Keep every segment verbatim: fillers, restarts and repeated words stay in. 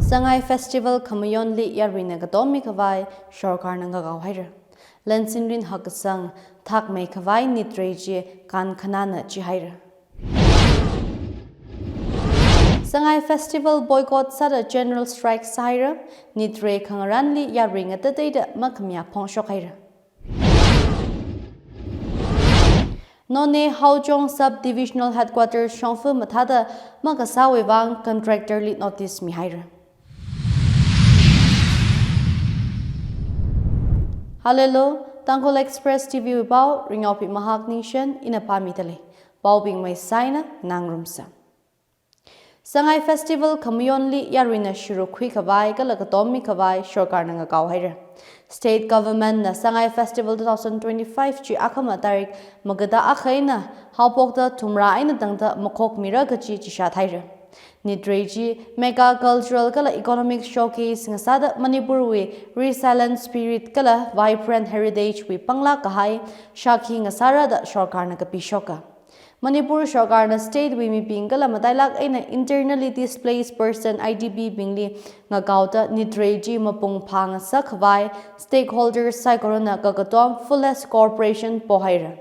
Sangai Festival khamayonli yaruina katommi khavai sorkarna ngakao haira. Lansinrin hakkasang thakmei khavai nitrei chi kankhanana chihaira. Sangai Festival boycott sāda general strike sāhaira, nitrei khangarānli yarui ngatateida makhamiya phongshok haira. Noney Haojong Sub-Divisional Headquarters shongfa mathāda makasāwui vang contractor li notice mihaira. Hallelujah, Tangkhul Express T V wui pao, Ringyaophi Mahak Ningshen, ina pāmida lei. Paobing maisaina nganāngarumsa. Sangai Festival khamayonli yaruina shiruk khui khavai kala katommi khavai sorkarna ngakao haira. State government na Sangai Festival two thousand twenty-five chi akhama tarik magada akha eina haophokta thumrā eina tangda makhokmira kachi chishat haira. Nitrei chi mega cultural kala economic showcase ngasāda Manipurwui resilient spirit kala vibrant heritage wui panglāk kahai shākhi ngasāra da sorkarna kapishoka. Manipur sorkarna state wui mibing kala matailāk eina internally displaced person, I D P bingli ngakaoda nitrei chi mapung phāngasak khavai stakeholders saikorana kakatom fullest cooperation pohaira.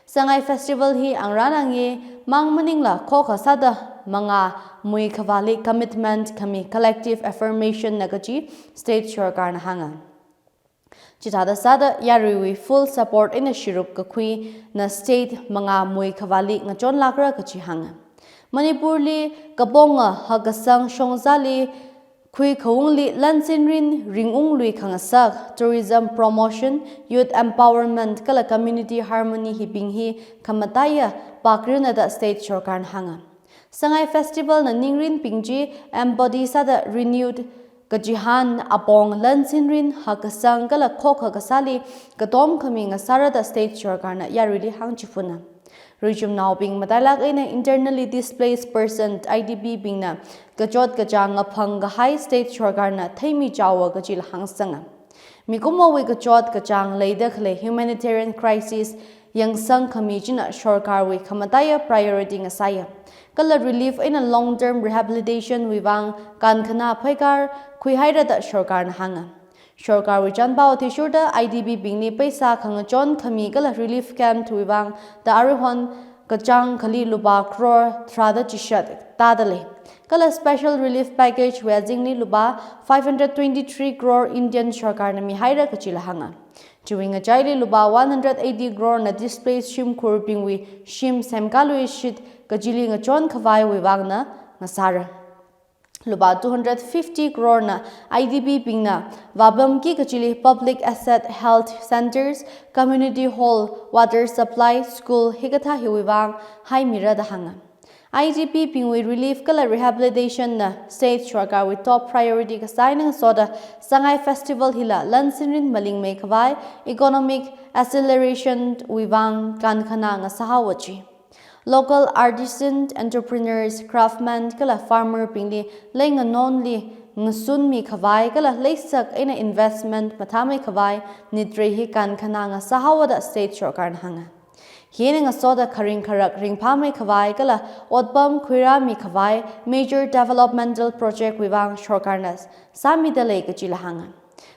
Sangai Festival hi angrānange mang maningla khokha sāda mangā mui khavāli commitment khami collective affirmation na kachi state sorkarna hānga. Chithāda sāda yaruiwui full support eina shiruk kakhuina state mangā mui khavāli ngachonlākra kachi hānga. Manipurli kaponga hakkasang shongzali khuikhaungli lansinrin ringunglui khangasak, tourism promotion, youth empowerment kala community harmony hibing hi khamataiya pakrinada state sorkarna hānga. Sangai Festival na ningrinbing chi embody sāda renewed kachihān apong lansinrin hakkasang kala khokha kasāli katom khami ngasāra da state sorkarna yaruili hāngchiphuna. Ruichumnaobing matailāk eina internally displaced person, I D P bingna kachot kachāng ngaphang kahai state sorkarna theimichaowa kachila hāngsanga. Mikumowui kachot kachāng leida khalei humanitarian crisis yangsang khami china sorkarwui khamataiya priority ngasāya. Kala relief eina long term rehabilitation wui vang kankhanā pheikar khuihaira da sorkarna hānga. Sorkarwui chanpao athishurda I D P bingli paisa khangachon khami kala relief camp wui vangda aruihon kachāng khali lupā crore tharāda chishat tāda lei. Kala special relief package wui azingli lupā five hundred twenty-three crore Indian sorkarna mihaira kachila hānga. Chiwui ngachaili lupā one hundred eighty crore na displaced shimkhurbingwui shim semkāluishit kachili ngachon khavaiwui vangna ngasāra. Lupā two hundred fifty crore na I D P bingna vāpamki kachili public asset, health centers, community hall, water supply, school hikathā hiwui vang haimira da hānga. I D P bingwui relief kala rehabilitation na state sorkarwui top priority kasā eina ngasoda Sangai Festival hila lansinrin malingmei khavai economic acceleration wui vang kankhanā ngasāhaowa chi. Local artisan, entrepreneurs, craftsmen kala farmer bingli leinganonli ngasunmi khavai kala leisak eina investment mathāmei khavai nitrei hi kankhanā ngasāhaowa da state sorkarna hānga. Hi eina ngasoda kharing kharak ringphāmei khavai kala otpam khuirāmi khavai major developmental project wui vang sorkarna sāmida lei kachila hānga.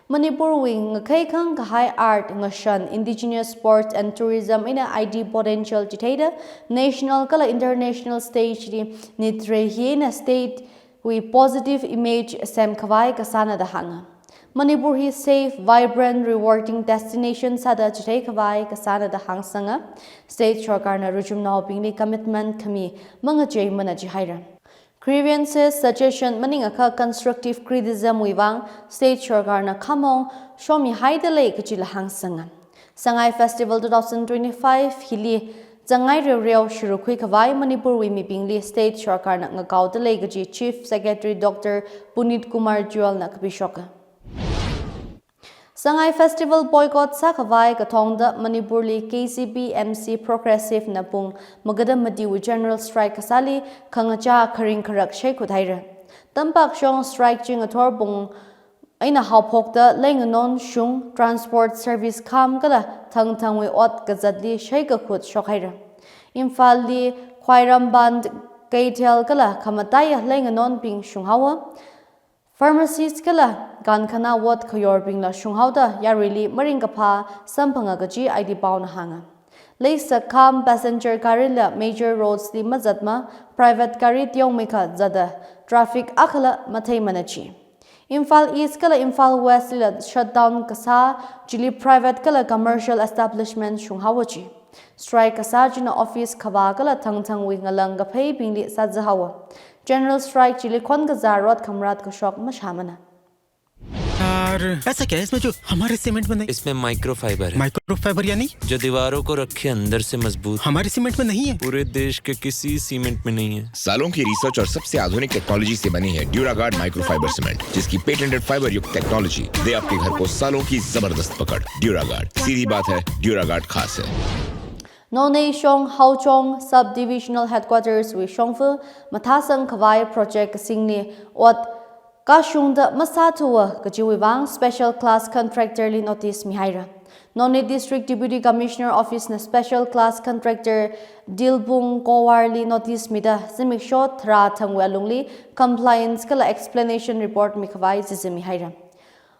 Manipurwui ngakheikhang kahai art, ngashan, indigenous sports and tourism eina I T potential chitheida national kala international stage li nitrei hi eina state wui positive image sem khavai kasāna da hānga. Manipur hi safe, vibrant, rewarding destination sāda chithei khavai kasāna da hāngsanga. State sorkarna ruichumnaobingli commitment khami mangacheimana chihaira. Grievances, suggestion maningakha constructive criticism wui vang state sorkarna khamong shomihaida lei kachila hāngsanga. Sangai Festival two thousand twenty-five hili zangai reoreo shiruk khui khavai Manipurwui mibingli state sorkarna ngakaoda lei kachi Chief Secretary Doctor Puneet Kumar Goel na kapishoka. Sangai Festival boycott sākhavai kathongda Manipurli K C P M C Progressive na pung magada matiwui general strike kasāli khangachā kharing kharak shaikhut haira. Tampakshong strike chi ngathor pung eina haophokta leinganon shung, transport service kham kala thangthangwui ot kazatli shaikakhut shokhaira. Imphalli Khwairamband, Keithel kala khamataiya leinganonbing shunghaowa. Pharmacist kala kankhana ward khayorbingla shunghaoda yaruili maringkaphā samphanga kaji I D paona hānga. Leisak kham passenger garila major roads li mazatma, private gari teomeikha zata traffic akhala matheimana ji. Imphal East kala Imphal West lila shutdown kasā chili private kala commercial establishment shunghaowa ji. Strike kasā china office khavā kala thangthangwui ngalang kapheibingli sāzahaowa. General strike chili khonkazā rot khamrat kashok mashāmana. यार, ऐसा क्या है इसमें जो हमारे सीमेंट में नहीं? इसमें माइक्रोफाइबर है। माइक्रोफाइबर यानी? जो दीवारों को रखे अंदर से मजबूत। हमारे सीमेंट में नहीं है। पूरे देश के किसी सीमेंट में नहीं है। सालों की रिसर्च और सबसे आधुनिक टेक्नोलॉजी से बनी है ड्यूरागार्ड माइक्रोफाइबर सीमेंट, जिसकी पेटेंटेड फाइबर युक्त टेक्नोलॉजी दे आपके घर को सालों की जबरदस्त पकड़। ड्यूरागार्ड, सीधी बात है, ड्यूरागार्ड खास है। Noney Shong Haochong Sub Divisional Headquarters wui shongfa mathāsang khavai project kasingli ot kashungda masāthuwa kajiwui vang special class contractor li notice mihaira. Noney District Deputy Commissioner Office na special class contractor Dilbung Kowar li notice mida zimiksho tharā thangwui alungli compliance kala explanation report mikhavai zizimihaira.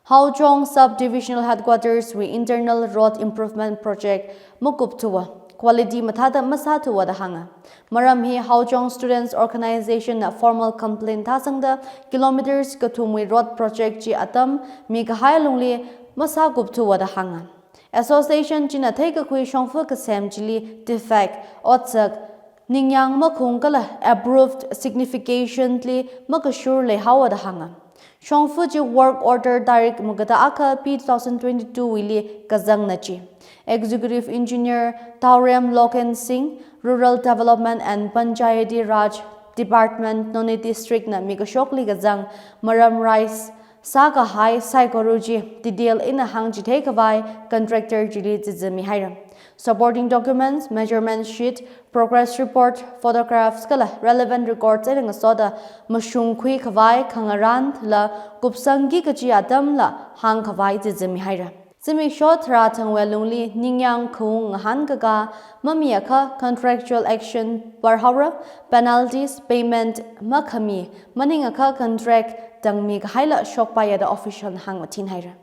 Haochong Sub Divisional Headquarters wui internal road improvement project makupthuwa, quality mathāda masāthuwa da hānga. Maram hi Haochong Students Organization na formal complaint thāsangda kilometers kathumwui road project chi atam mikahai alungli masākupthuwa da hānga. Association china theikakhui shongfa kasem chili defect, otsak, ningyāng makhung kala approved signification li makashur leihaowa da hānga. Shongfa chi work order tarik magada akha P two thousand twenty-two wuili kazangna ji. Executive Engineer Taorem Loken Singh, Rural Development and Panchayati Raj Department, Noney District na mikashokli kazang maram rise sākahai saikora chi detail eina hāngchithei khavai contractor chili zizimihaira. Supporting documents, measurement sheet, progress report, photographs kala relevant records eina ngasoda mashungkhui khavai khangarānla kupsangki kaji atamla hāngkhavai zizimihaira. Zimiksho tharā thangwui alungli ningyāng khaung ngahānkaka mamiakha contractual action parhaora, penalties, payment makhami maningakha contract tangmikahaila shokpaiya da official na hāngmathinhaira.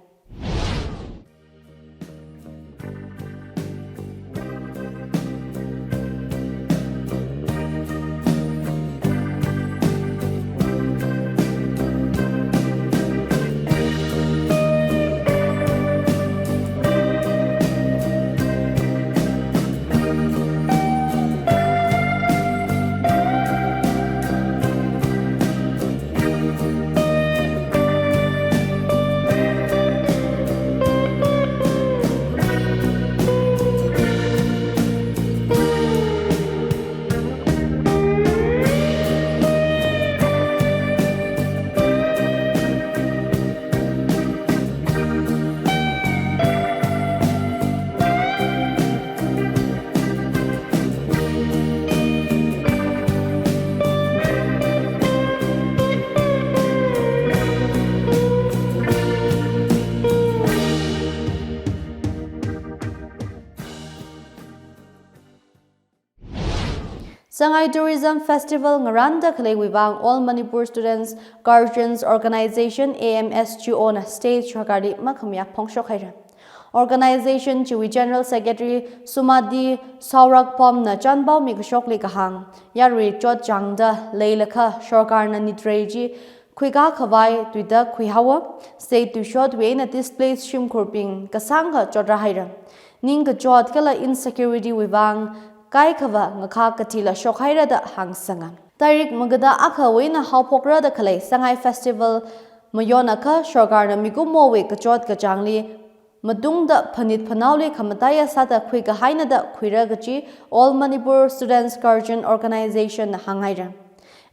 Sangai Tourism Festival ngarānda khaleiwui vang All Manipur Students Guardians Organization, A M S G O na state sorkarli makhamayā phongshokhaira. Organization chiwui General Secretary Sumati Saorakbomna chānpao mikashokli kahāng, yarui chotchāngda leilakha sorkarna nitrei chi khuikā khavai tuida khuihaowa, state tuishotwui eina displaced shimkhurbing kasāngkha chotrāhaira. Ningkachot kala insecurity wui vang kaikhava ngakhā kathila shokhaira da hāngsanga. Tarik magada akhawui eina haophokra da khalei Sangai Festival mayonakha sorkarna mikumowui kachot kachāngli matungda phanit phanaoli khamataiya sāda khuikahaina da khuira kaji All Manipur Students Guardian Organization na hānghaira.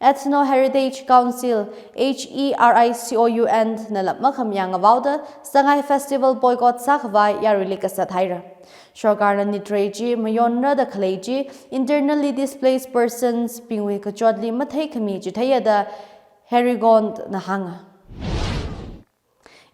Ethno Heritage Council, H E R I C O U N, nala makhamayā ngavaoda Sangai Festival boycott sākhavai yaruili kasat haira. Sorkarna nitrei chi mayonra da khalei chi internally displaced persons bingwui kachotli matheikhami chitheiya da Herigon na hānga.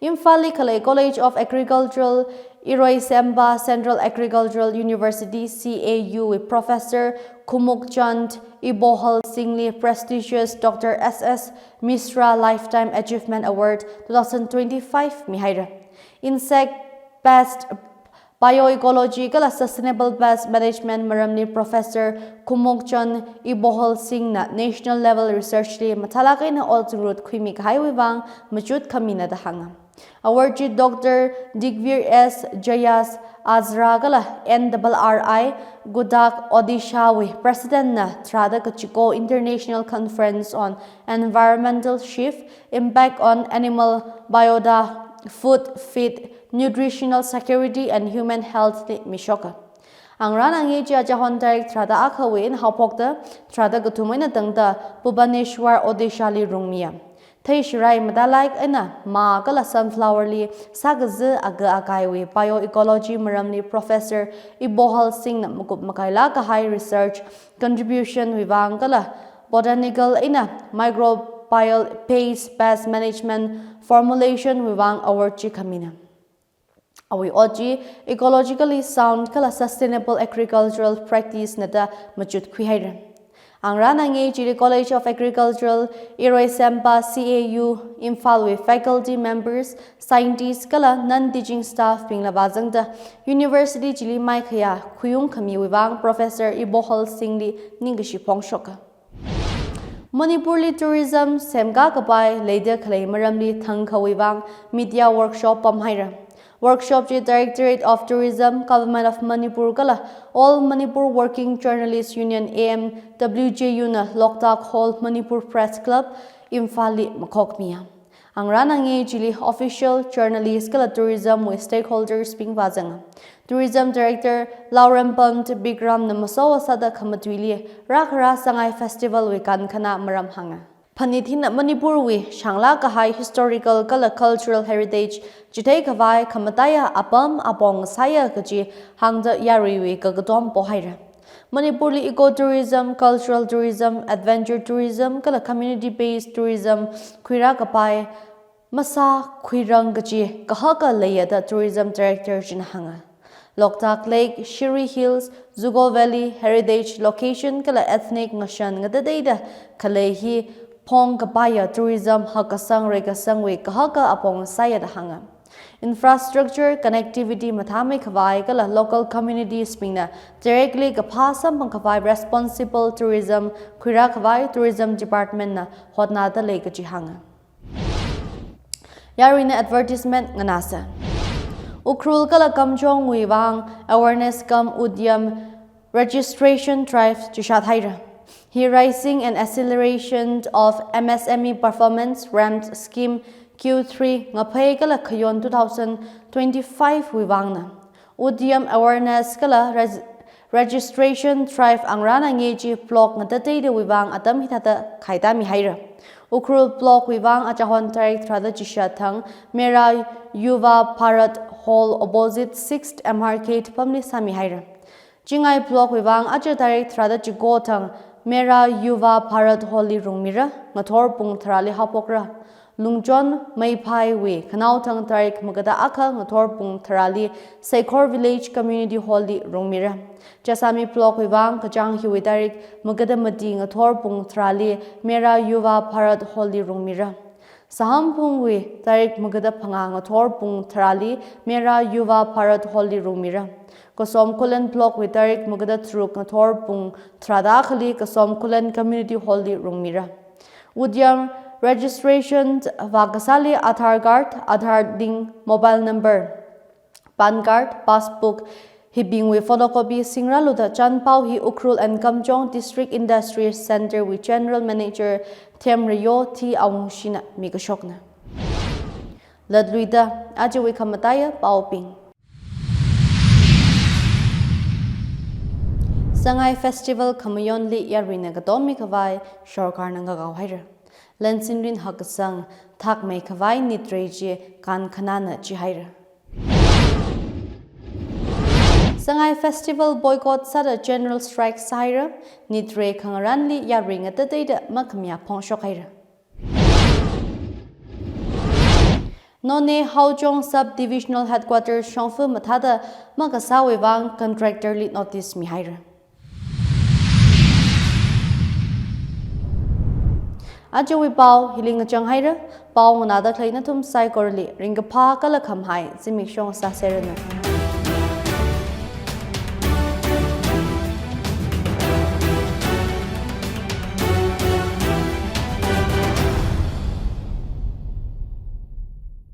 Imphalli khalei College of Agricultural Iroisemba Central Agricultural University, C A U wui Professor Khumukchand Ibohal Singh li prestigious Doctor S S Mishra Lifetime Achievement Award two thousand twenty-five mihaira. Insect pest, bioecology kala sustainable pest management maramli Professor Khumukchand Ibohal Singh na national level research li mathālāk eina ot zungrut khuimi kahaiwui vang machut khamina da hānga. Award chi Doctor Digvir S Jayas Azra kala N R R I Cuttack Odisha wui President na tharāda kachiko International Conference on Environmental Shift, Impact on Animal Biota, Food, Feed, Nutritional Security and Human Health li mishoka. Angarān angei chi achahon tarik tharāda akhawui eina haophokta tharāda kathum eina tangda Bhubaneswar, Odisha li rungmiya. Theishirai mathālāk eina mā kala sunflower li sākazi aga akaiwui bioecology maramli Professor Ibohal Singh na makup makailāk kahai research contribution wui vang kala botanical eina microbial based pest management formulation wui vang award chi khamina. Awui ot chi ecologically sound kala sustainable agricultural practice na da machut khuihaira. Angarān angei chili College of Agricultural, Iroisemba, C A U Imphal wui faculty members, scientists kala non-teaching staff bingla vāzangda university chili maikhaya khuiung khamiwui vang Professor Ibohal Singh li ningkashi phongshoka. Manipur li tourism semkā kapai leida khalei maramli thangkhawui vang media workshop pamhaira. Workshop chi Directorate of Tourism, Government of Manipur kala All Manipur Working Journalist Union, A M W J U na Loktak Hall, Manipur Press Club, Imphal li makhokmiya. Angarān angei chili official, journalist kala tourism wui stakeholders bing vāzanga. Tourism Director Laurempant Bikram na masowa sāda khamatuili rākhara Sangai Festival wui kankhana maram hānga. Phanit hina Manipur wui shānglāk kahai historical kala cultural heritage chitheikhavai khamataiya apam apong sāya kaji hāngda yaruiwui kakatom pohaira. Manipur li ecotourism, cultural tourism, adventure tourism kala community based tourism khuirā kapai masākhuirang kaji kahaka leiya da Tourism Director china hānga. Loktak Lake, Shiri Hills, Zugo Valley, heritage location kala ethnic ngashan ngatateida khalei hi phong kapaiya tourism hakkasang reikasangwui kahaka apong sāya da hānga. Infrastructure, connectivity mathāmeikhavai kala local communities bingna directly kaphā samphangkhavai responsible tourism khuirākhavai Tourism Department na hotnada lei kaji hānga. Yaruina advertisement nganāsa. Ukhrul kala Kamjongwui vang awareness cum udyam registration drive chishat haira. Hi Raising and Acceleration of M S M E Performance, ramp scheme, Q three, Ngaphei kala Khayon two thousand twenty-five wui vangna. Udyam awareness kala res-, registration drive angarān angei chi block ngatateidawui vang atam hithāda khaitāmihaira. Ukhrul block wui vang achahon tarik tharāda chishat thang Mera Yuva Bharat Hall opposite sixth M R Gate pamli sāmihaira. Chingai block wui vang aja tarik tharāda chiko thang Mera Yuva Bharat Hall li rungmira, ngathor pung tharāli haophokra. Lungchon Meiphaiwui khanaothang tarik magada akha ngathor pung tharāli Seikhor Village Community Hall li rungmira. Chasami block wui vang kachāng hiwui tarik magada mati ngathor pung tharāli Mera Yuva Bharat Hall li rungmira. Sahamphungwui tarik magada phangā ngathor pung tharāli Mera Yuva Bharat Hall li rungmira. Kasom Khullen block wui tarik magada tharuk ngathor pung tharāda akhali Kasom Khullen Community Hall li rungmira. Udyam registration vākasāli Aadhaar card, Aadhaar link mobile number, PAN card, passbook, hibingwui photocopy singrāluda chanpao hi Ukhrul and Kamjong District Industries Centre wui General Manager Themreyo T Awungshina mikashokna. Latluida ajawui khamataiya paobing. Sangai Festival khamayonli yaruina katomikhavai sorkarna ngakaohaira. Lansinrin hakkasang thakmeikhavai nitrei chi kankhanana chihaira. Sangai Festival boycott sāda general strike sāhaira, nitrei khangarānli yarui ngatateida makhamya phongshokhaira. Noney Haojong Sub Divisional Headquarters shongfa mathāda makasāwui vang contractor li notice mihaira. Ajawui pao hili ngachang haira. Pao nganāda khalei nathum saikorali ringkaphā kala khamahai zimiksho sāseranu.